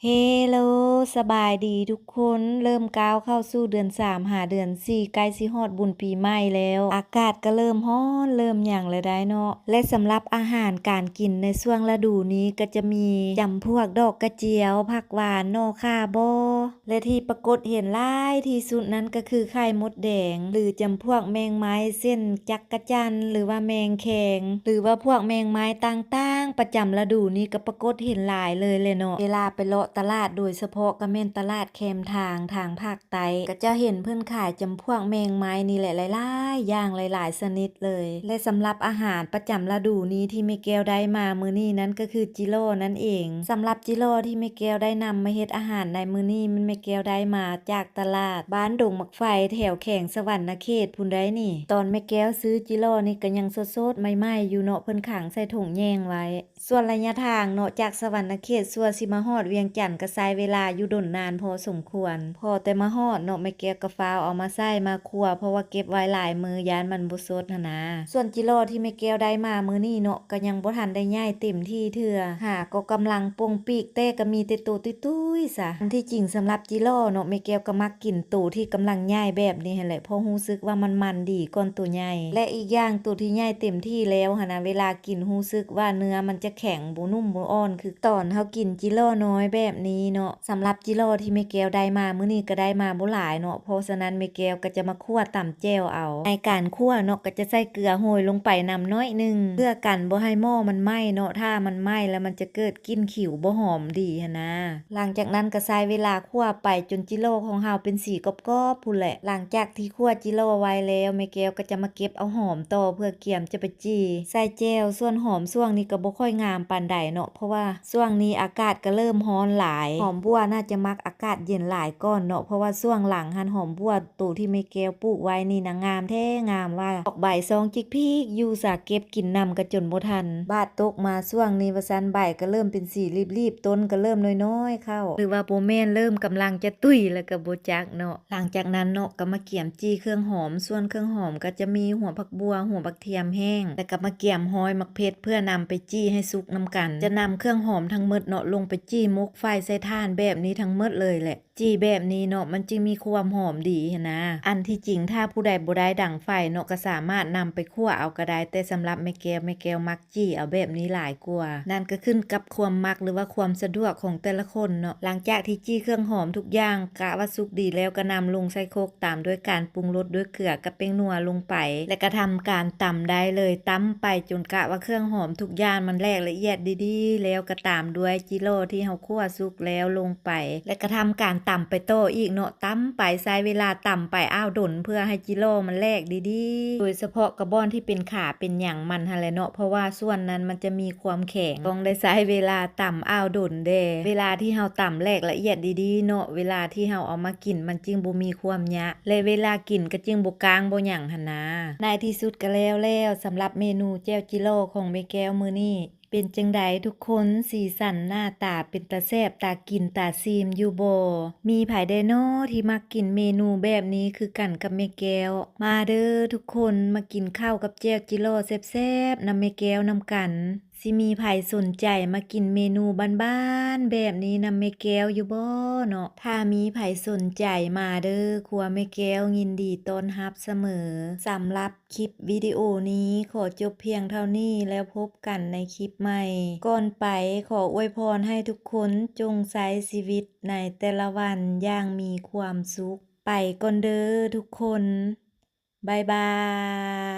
ເຮໂລ ສະບາຍດີທຸກຄົນ, ເລີ່ມກ້າວເຂົ້າສູ່ເດືອນສາມຫາເດືອນສີ່ ໃກ້ຊິຮອດບຸນປີໃໝ່ແລ້ວ. ອາກາດກໍເລີ່ມຮ້ອນເລີ່ມຫຍັງແລ້ວໄດ໋ເນາະ. ແລະ ສຳລັບອາຫານການກິນໃນຊ່ວງລະດູນີ້ກໍຈະມີ ຈຳພວກດອກກະຈຽວ, ຜັກຫວານ, ໜໍ່ຂ່າບໍ ແລະ ທີ່ປາກົດເຫັນຫຼາຍທີ່ສຸດນັ້ນກໍຄືໄຂ່ມົດແດງ ຫຼື ຈຳພວກແມງໄມ້ ເຊັ່ນ ຈັກກະຈັ່ນ ຫຼືວ່າແມງແຄງ ຫຼືວ່າພວກແມງໄມ້ຕ່າງໆ ປະຈຳລະດູນີ້ກໍປາກົດເຫັນຫຼາຍເລີຍແຫຼະເນາະ. ເວລາໄປເລາະຕະຫຼາດ ໂດຍສະເພາະກໍແມ່ນຕະຫຼາດແຄມທາງ ທາງພາກໃຕ້ ກໍຈະເຫັນເພິ່ນຂາຍຈຳພວກແມງໄມ້ນີ້ແຫຼະ ຫຼາຍໆຢ່າງ ຫຼາຍໆຊະນິດເລີຍ. ແລະ ສຳລັບອາຫານປະຈຳລະດູນີ້ທີ່ແມ່ແກ້ວໄດ້ມາມື້ນີ້ນັ້ນກໍຄືຈິຫຼໍ່ນັ້ນເອງ. ສຳລັບຈິຫຼໍ່ທີ່ແມ່ແກ້ວໄດ້ນຳມາເຮັດອາຫານໃນມື້ນີ້ ແມ່ນແມ່ແກ້ວໄດ້ມາຈາກຕະຫຼາດບ້ານດົງໝາກໄຟ ແຖວແຂວງສະຫວັນນະເຂດພຸ້ນໄດ໋ນີ້. ຕອນແມ່ແກ້ວຊື້ຈິຫຼໍ່ນີ້ກໍຍັງສົດໆໃໝ່ໆຢູ່ເນາະ, ເພິ່ນຂັງໃສ່ຖົງແຍງໄວ້. ສ່ວນໄລຍະທາງເນາະ ຈາກສະຫວັນນະເຂດ ຊົ່ວຊິມາຮອດວຽງຈັນ ກໍໃຊ້ເວລາຢູ່ດົນນານພໍສົມຄວນ. ພໍແຕ່ມາຮອດເນາະ ແມ່ແກ້ວກໍຟ້າວເອົາມາໃສ່ມາຂົ້ວ ເພາະວ່າເກັບໄວ້ຫຼາຍມື້ຢ້ານມັນບໍ່ສົດຫັ້ນນາ. ສ່ວນຈິຫຼໍ່ທີ່ແມ່ແກ້ວໄດ້ມາມື້ນີ້ເນາະ ກໍຍັງບໍ່ທັນໄດ້ໃຫຍ່ເຕັມທີ່ເທື່ອ, ຫາກໍກຳລັງປົ່ງປີກ ແຕ່ກໍມີແຕ່ໂຕຕຸ້ຍໆຊະ. ອັນທີ່ຈິງສຳລັບຈິຫຼໍ່ເນາະ ແມ່ແກ້ວກໍມັກກິນໂຕທີ່ກຳລັງໃຫຍ່ແບບນີ້ຫັ້ນແຫຼະ ເພາະຮູ້ສຶກວ່າມັນມັນດີກ່ອນໂຕໃຫຍ່ ແລະ ອີກຢ່າງໂຕທີ່ໃຫຍ່ເຕັມທີ່ແລ້ວຫັ້ນນະ ເວລາກິນຮູ້ສຶກວ່າເນື້ອມັນຈະແຂງ ບໍ່ນຸ້ມບໍ່ອ່ອນຄືຕອນເຮົາກິນຈິຫຼໍ່ນ້ອຍແບບນີ້ເນາະ. ສຳລັບຈິຫຼໍ່ທີ່ແມ່ແກ້ວໄດ້ມາມື້ນີ້ກໍໄດ້ມາບໍ່ຫຼາຍເນາະ, ເພາະສະນັ້ນແມ່ແກ້ວກໍຈະມາຂົ້ວຕຳແຈ່ວເອົາ. ໃນການຂົ້ວເນາະ ກໍຈະໃສ່ເກືອໂຮຍລົງໄປນຳໜ້ອຍໜຶ່ງ ເພື່ອກັນບໍ່ໃຫ້ໝໍ້ມັນໄໝ້ເນາະ, ຖ້າມັນໄໝ້ແລ້ວມັນຈະເກີດກິ່ນຂິວບໍ່ຫອມດີຫັ້ນນາ. ຫຼັງຈາກນັ້ນກໍໃຊ້ເວລາຂົ້ວໄປຈົນຈິຫຼໍ່ຂອງເຮົາເປັນສີກອບໆພຸ້ນແຫຼະ. ຫຼັງຈາກທີ່ຂົ້ວຈິຫຼໍ່ໄວ້ແລ້ວ ແມ່ແກ້ວກໍຈະມາເກັບເອົາຫອມຕໍ່ ເພື່ອກຽມຈະໄປຈີ່ໃສ່ແຈ່ວ. ສ່ວນຫອມຊ່ວງນີ້ກໍບໍ່ຄ່ອຍງາມປານໃດເນາະ, ເພາະວ່າຊ່ວງນີ້ອາກາດກໍເລີ່ມຮ້ອນຫຼາຍ. ຫອມບົ່ວໜ້າຈະມັກອາກາດເຢັນຫຼາຍກ່ອນເນາະ, ເພາະວ່າຊ່ວງຫຼັງຫັ້ນຫອມບົ່ວໂຕທີ່ແມ່ແກ້ວປູກໄວ້ນີ້ນະ ງາມແທ້ງາມວ່າ ອອກໃບຊອງຈິກພີກຢູ່ຊະ, ເກັບກິນນຳກໍຈົນບໍ່ທັນ. ບາດຕົກມາຊ່ວງນີ້ວ່າຊັ້ນ ໃບກໍເລີ່ມເປັນສີລີບໆ, ຕົ້ນກໍເລີ່ມນ້ອຍໆເຂົ້າ ຫຼືວ່າບໍ່ແມ່ນເລີ່ມກຳລັງຈະຕຸ້ຍແລ້ວກໍບໍ່ຈັກເນາະ. ຫຼັງຈາກນັ້ນເນາະ ກໍມາກຽມຈີ່ເຄື່ອງຫອມ. ສ່ວນເຄື່ອງຫອມກໍຈະມີຫົວຜັກບົ່ວ, ຫົວບັກທຽມແຫ້ງ ແລ້ວກໍມາກຽມຮອຍໝາກເຜັດ ເພື່ອນຳໄປຈີ່ໃຫ້ສຸກນຳກັນ. ຈະນຳເຄື່ອງຫອມທັງໝົດເນາະ ລົງໄປຈີ່ໝົກໄຟໃສ່ຖ່ານແບບນີ້ທັງໝົດເລີຍແຫຼະ. ຈີ່ແບບນີ້ເນາະ ມັນຈຶ່ງມີຄວາມຫອມດີຫັ້ນນາ. ອັນທີ່ຈິງຖ້າຜູ້ໃດບໍ່ໄດ້ດັງໄຟເນາະ ກໍສາມາດນຳໄປຂົ້ວເອົາກໍໄດ້, ແຕ່ສຳລັບແມ່ແກ້ວ, ແມ່ແກ້ວມັກຈີ່ເອົາແບບນີ້ຫຼາຍກວ່າ. ນັ້ນກໍຂຶ້ນກັບຄວາມມັກ ຫຼືວ່າຄວາມສະດວກຂອງແຕ່ລະຄົນເນາະ. ຫຼັງຈາກທີ່ຈີ່ເຄື່ອງຫອມທຸກຢ່າງ ກະວ່າສຸກດີແລ້ວ ກໍນຳລົງໃສ່ຄົກ ຕາມດ້ວຍການປຸງລົດດ້ວຍເກືອກັບແປ້ງນົວລົງໄປ ແລະ ກະທຳການຕຳໄດ້ເລີຍ. ຕຳໄປຈົນກະວ່າເຄື່ອງຫອມທຸກຢ່າງມັນແຫຼກລະອຽດດີໆແລ້ວ ກໍຕາມດ້ວຍຈິຫຼໍ່ທີ່ເຮົາ ຂົ້ວສຸກແລ້ວລົງໄປ ແລະ ກະທຳການຕຳໄປຕໍ່ອີກເນາະ. ຕຳໄປ ໃຊ້ເວລາຕຳໄປອ້າວດົນ ເພື່ອໃຫ້ຈິຫຼໍ່ມັນແຫຼກດີໆ ໂດຍສະເພາະກະບ່ອນທີ່ເປັນຂາເປັນຫຍັງມັນຫັ້ນແຫຼະເນາະ, ເພາະວ່າສ່ວນນັ້ນມັນຈະມີຄວາມແຂງ, ຕ້ອງໄດ້ໃຊ້ເວລາຕຳອ້າວດົນແດ່. ເວລາທີ່ເຮົາຕຳແຫຼກລະອຽດດີໆເນາະ, ເວລາທີ່ເຮົາເອົາມາກິນມັນຈຶ່ງບໍ່ມີຄວາມຍະ ແລະ ເວລາກິນກໍຈຶ່ງບໍ່ກ້າງບໍ່ຫຍັງຫັ້ນນາ. ໃນທີ່ສຸດກໍແລ້ວແລ້ວ ສຳລັບເມນູແຈ່ວຈິຫຼໍ່ຂອງແມ່ແກ້ວມື້ນີ້. ເປັນຈັ່ງໃດທຸກຄົນ? ສີສັນໜ້າຕາເປັນຕາແຊບ ຕາກິນຕາຊີມຢູ່ບໍ່? ມີໃຜແດ່ນໍທີ່ມັກກິນເມນູແບບນີ້ຄືກັນກັບແມ່ແກ້ວ? ມາເດີທຸກຄົນ ມາກິນເຂົ້າກັບແຈ່ວຈິຫຼໍ່ແຊບໆນຳແມ່ແກ້ວນຳກັນ. ຊິມີໃຜສົນໃຈມາກິນເມນູບ້ານໆແບບນີ້ນຳແມ່ແກ້ວຢູ່ບໍ່ເນາະ? ຖ້າມີໃຜສົນໃຈ ມາເດີ ຄົວແມ່ແກ້ວຍິນດີຕ້ອນຮັບສະເໝີ. ສຳລັບ ຄລິບວິດີໂອນີ້ຂໍຈົບພຽງເທົ່ານີ້ ແລ້ວພົບກັນໃນຄລິບໃໝ່. ກ່ອນໄປ ຂໍອວຍພອນໃຫ້ທຸກຄົນຈົ່ງໃຊ້ຊີວິດໃນແຕ່ລະວັນຢ່າງມີຄວາມສຸກ. ໄປກ່ອນເດີທຸກຄົນ. ບາຍບາຍ.